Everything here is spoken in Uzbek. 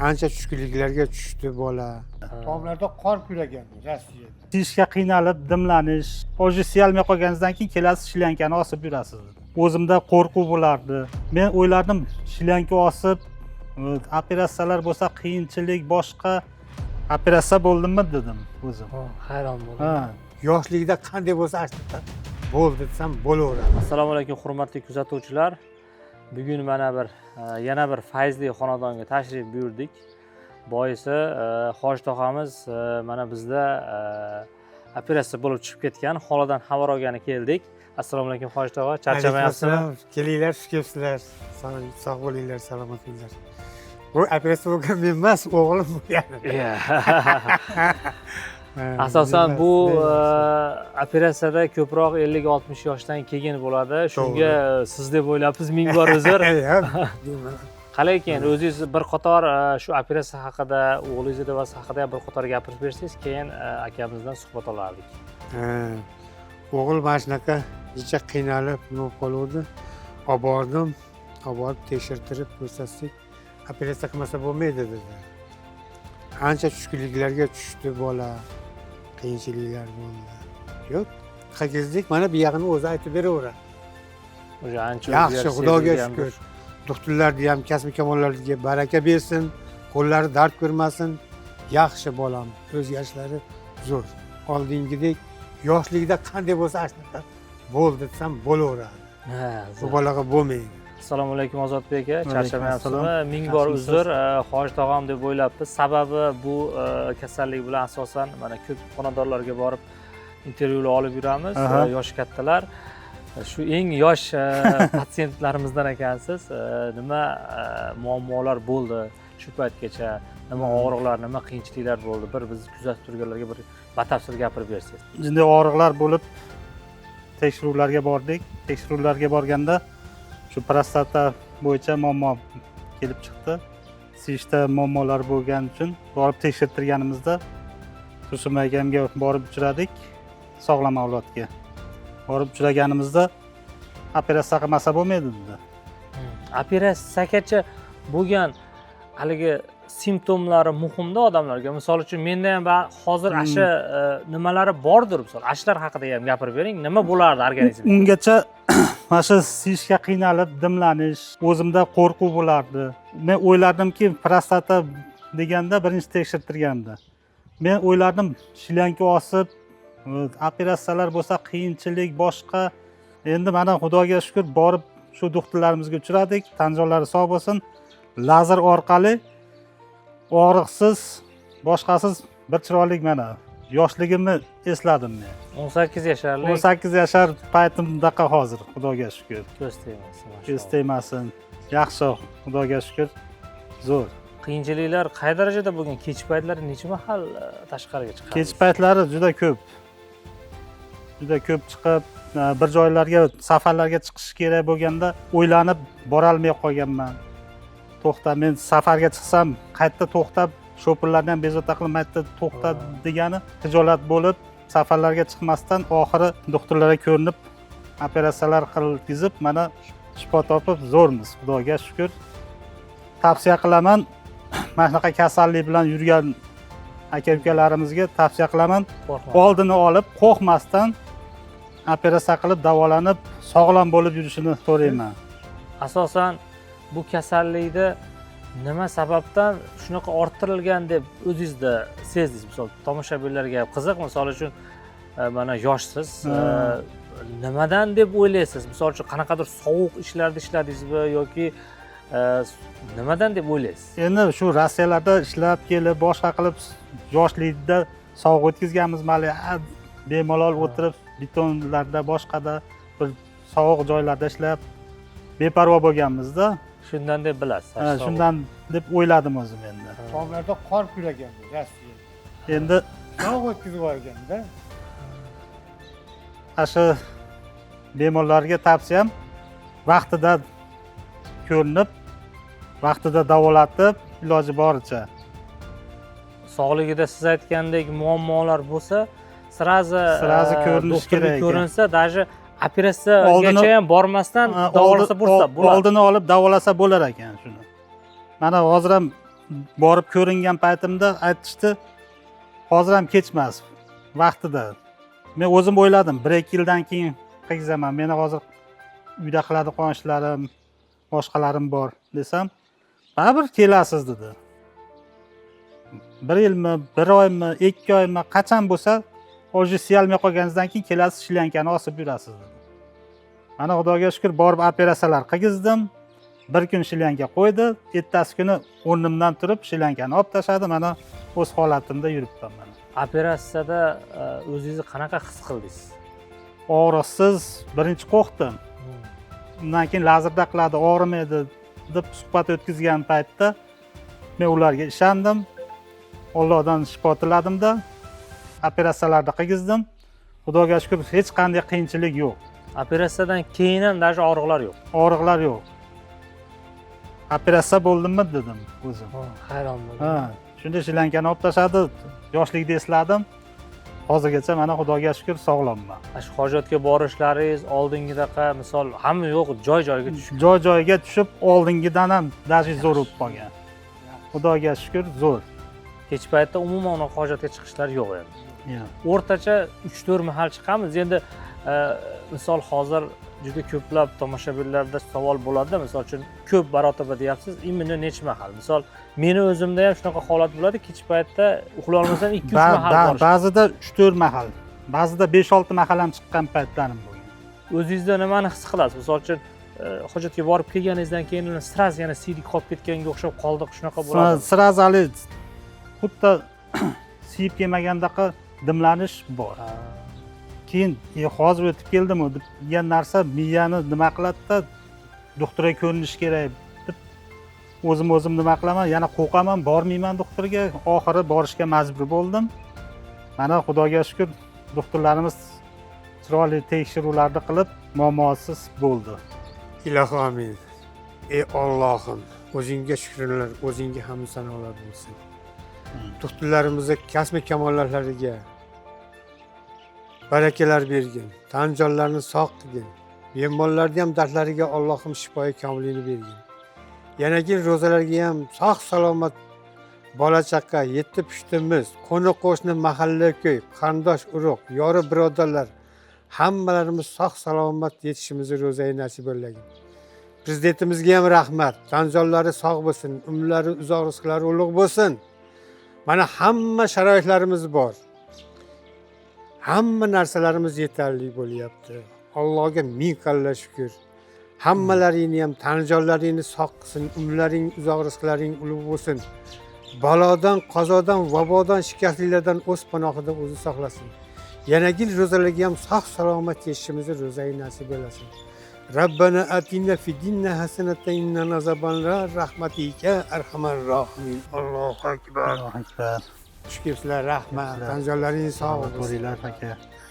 Ancha tushkunliklarga tushdi bola. Tomlarda qor kuragan Rossiyada. Siyishga qiynalib, dimlanish, уже siyolmay qolganingizdan keyin kelasiz, shlyankani osib yurasiz dedi. O'zimda qo'rquv bo'lardi. Men o'ylardim, shlyanka osib, operatsiyalar bo'lsa, qiyinchilik, boshqa. Operatsiya bo'ldimmi, dedim o'zim. Hayron bo'ldim. Ha. Yoshligida qanday bo'lsa, ana shunaqa bo'ldi desam bo'laveradi. Assalomu alaykum, hurmatli kuzatuvchilar. Bugun mana bir yana bir fayzli xonadonga tashrif buyurdik. Boisi Hoji tog'amiz mana bizda operatsiya bo'lib chiqib ketgan holidan xabar olgani keldik. Assalomu alaykum, Hoji tog'a, charchamayapsizmi? Alaykum assalom. Kelinglar, xush kelibsizlar. Sog' bo'linglar, salomat bo'linglar. Bu operatsiya bo'lgan men emas, o'g'lim bo'lgan. Ha, Asosan men bu emas, men emas. Operatsiyada ko'proq 50-60 yoshdan keyin bo'ladi. Shunga siz deb o'ylabmiz, ming bor uzr. Ya, Qalay keyin o'zingiz bir qator shu operatsiya haqida, o'g'lingizni devasi haqida ham bir qator gapirib bersangiz, keyin akamizdan suhbat olardik. Ha, o'g'il mana shunaqa necha qiynalib, nima bo'lib qoluvdi. Olib bordim, olib borib tekshirtirib ko'rsatsak, operatsiya qilmasa bo'lmaydi dedi. Ancha tushkunliklarga tushdi bola, qiyinchiliklar bo'ldi. Yo'q, qilgizdik, mana bu yog'ini o'zi aytib beraveradi. Уже ancha Yaxshi, o'zgarish Xudoga sezilgan. shukur. Doktorlarni ham, kasbi kamollariga baraka bersin, qo'llari dard ko'rmasin. Yaxshi bolam, o'zgarishlari zo'r. Oldingidek yoshligida qanday bo'lsa, ana shunaqa bo'ldi desam bo'laveradi. Ha, Bu zo'r. bolaga bo'lmaydi. Assalomu alaykum, Ozodbek aka, Alaykum charchamayapsizmi? assalom. Ming bor Yaxshimisiz? uzr, Hoji tog'am deb o'ylabmiz. Sababi bu kasallik bilan asosan mana ko'p xonadonlarga borib intervyular olib yuramiz, yoshi kattalar. Shu eng yosh patsientlarimizdan ekansiz. Nima muammolar bo'ldi shu paytgacha? Nima og'riqlar, nima qiyinchiliklar bo'ldi? Bir bizni kuzatib turganlarga bir batafsil gapirib bersangiz. Jinday og'riqlar bo'lib tekshiruvlarga bordik. Tekshiruvlarga borganda shu prostata bo'yicha muammo kelib chiqdi. Siyishda muammolar bo'lgani uchun borib tekshirtirganimizda Tursunbay akamga borib uchradik, Sog'lom avlodga borib uchraganimizda operatsiya qilmasa bo'lmaydi dedi. Operatsiyagacha bo'lgan haligi simptomlari muhimda odamlarga. Misol uchun, menda ham hozir shu nimalari bordir, misol, shular haqida ham gapirib bering. Nima bo'lardi organizmda? Ungacha mana shu siyishga qiynalib, dimlanish, o'zimda qo'rquv bo'lardi. Men o'ylardimki, prostata deganda, birinchi tekshirtirganda men o'ylardim, shlyanka osib, operatsiyalar bo'lsa, qiyinchilik, boshqa. Endi mana, Xudoga shukur, borib shu doktorlarimizga uchradik, tan jonlari sog' bo'lsin, lazer orqali og'riqsiz, boshqasiz bir chiroyli mana yoshligimni esladim men. 18 yasharlik. 18 yashar paytimdaqa hozir, Xudoga shukur. Ko'z tegmasin, mashalloh. Ko'z tegmasin, yaxshi, Xudoga shukur, zo'r. Qiyinchiliklar qay darajada bo'lgan? Kech paytlari necha mahal tashqariga chiqardingiz? Kech paytlari juda ko'p, juda ko'p chiqib, bir joylarga, safarlarga chiqish kerak bo'lganda o'ylanib borolmay qolganman. To'xta, men safarga chiqsam, qayerda to'xtab, shopirlarni ham bezovta qilib, qayerda to'xta degani xijolat bo'lib, safarlarga chiqmasdan, oxiri doktorlarga ko'rinib, operatsiyalar qilgizib, mana shifo topib, zo'rmiz, Xudoga shukur. Tavsiya qilaman, mana shunaqa kasallik bilan yurgan aka ukalarimizga tavsiya qilaman, Qo'rqma. oldini olib, qo'rqmasdan operatsiya qilib, davolanib, sog'lom bo'lib yurishini so'rayman. Asosan bu kasallikni nima sababdan shunaqa orttirilgan deb o'zingizda sezdingiz? Misol, tomoshabinlarga ham qiziq. Misol uchun, mana yoshsiz, nimadan deb o'ylaysiz? Misol uchun, qanaqadir sovuq ishlarda ishladingizmi yoki nimadan deb o'ylaysiz? Endi shu Rossiyalarda ishlab kelib, boshqa qilib, yoshlikda sovuq o'tkazganmiz mali, bemalol o'tirib, betonlarda, boshqada bir sovuq joylarda ishlab, beparvo bo'lganmizda. Shundan deb bilasiz. Ha, shundan deb o'yladim o'zim endi. Tomlarda qor kuragan Rossiyada. Endi Sovuq o'tkazib yuborganda. Ana shu bemorlarga tavsiyam, vaqtida ko'rinib, vaqtida davolatib, iloji boricha. Sog'ligida siz aytgandek muammolar bo'lsa, сразу Сразу ko'rinishi doktorga kerak ekan. ko'rinsa, даже operatsiyagacha ham bormasdan davolasa bo'lsa bo'ladi. Oldini olib davolasa bo'lar ekan shuni. Mana hozir ham Borib ko'ringan paytimda aytishdi, hozir ham kech emas, vaqtida. Men o'zim o'yladim, 1-2 yildan keyin qilgizaman, meni hozir uyda qiladigan ishlarim, boshqalarim bor desam, baribir kelasiz dedi. 1 yilmi, 1 oymi, 2 oymi, qachon bo'lsa, o'zi siyalmay qolganingizdan keyin kelasiz, shlyankani osib yurasiz dedi. Mana Xudoga shukur, borib operatsiyalar qilgizdim. Bir kun shlyanka qo'ydi, ertasi kuni o'rnimdan turib shlyankani olib tashladi. Mana o'z holatimda yuribman mana. Operatsiyada o'zingizni qanaqa his qildingiz? Og'riqsiz birinchi qo'rqdim. Undan keyin lazerda qiladi, og'rimaydi deb suhbat o'tkazgan paytda men ularga ishondim. Allohdan shifo tiladimda operatsiyalarni qilgizdim. Xudoga shukur, hech qanday qiyinchilik yo'q. Operatsiyadan keyin ham даже og'riqlar yo'q. Og'riqlar yo'q. Operatsiya bo'ldimmi dedim o'zim. Hayron bo'ldim. Ha, shunda shlyankani olib tashladi. Yoshlikda esladim. Hozirgacha mana Xudoga shukur sog'lomman. Shu hojatga borishlaringiz oldingidaqa misol hamma yo'q joy joyiga tushib. Joy joyiga tushib, oldingidan ham даже zo'r bo'lib qolgan. Xudoga shukur, zo'r. Kech paytda umuman unaqa hojatga chiqishlar yo'q endi. O'rtacha 3-4 mahal chiqamiz. Endi misol hozir juda ko'plab tomoshabinlarda savol bo'ladi-da, misol uchun ko'p marotaba deyapsiz, именно necha mahal? Misol meni o'zimda ham shunaqa holat bo'ladi, kech paytda uxlay olmasam 2-3 mahal borish. Ba'zida 3-4 mahal, ba'zida 5-6 mahal ham chiqqan paytlarim bo'lgan. O'zingizda nimani his qilasiz? Misol uchun hojatga borib kelganingizdan keyin сразу yana siydik qolib ketganga o'xshab qoldiq, shunaqa bo'ladi. Сразу hali xuddi siyib kelmagandaqa dimlanish bor. Keyin hozir o'tib keldimu degan narsa miyani nima qiladida, doktorga ko'rinish kerak deb o'zim o'zim nima qilaman, yana qo'rqaman, bormayman doktorga. Oxiri borishga majbur bo'ldim. Mana Xudoga shukur, doktorlarimiz chiroyli tekshiruvlarni qilib, muammosiz bo'ldi. Ilohi amin. Ey Allohim, o'zingga shukrlar, o'zingga hamd sanolar bo'lsin. Doktorlarimizni kasbi kamollariga barakalar bergin, tan jonlarini sog' qilgin. Bemorlarni ham dardlariga Allohim shifoi komilini bergin. Yanagi ro'zalarga ham sog' salomat bola chaqa, yetti pushtimiz, qo'ni qo'shni, mahalla ko'y, qarindosh urug', yori birodarlar hammalarimiz sog' salomat yetishimizni ro'zai nasib o'ylagin. Prezidentimizga ham rahmat. Tan jonlari sog' bo'lsin, umrlari uzoq, rizqlari ulug' bo'lsin. Mana hamma sharoitlarimiz bor. Hamma narsalarimiz yetarli bo'lyapti. Allohga ming qalla shukr. Hammalaringni ham tan jonlaringni sog' qilsin, umrlaring uzoq, rizqlaring ulug' bo'lsin. Balodan, qazodan, vabodan, shikastliklardan o'z panohida o'zi saqlasin. Yana yil ro'zalarga ham sog' salomat yetishimizni ro'zai nasib o'ylasin. Rabbana atina fid dunya hasanatan inna azabannar rahmatika arhamar rohimin. Allohu akbar. Allohu akbar. Xush kelibsizlar, rahmat. Tan jonlaringiz sog' bo'lsin. Ko'ringlar aka.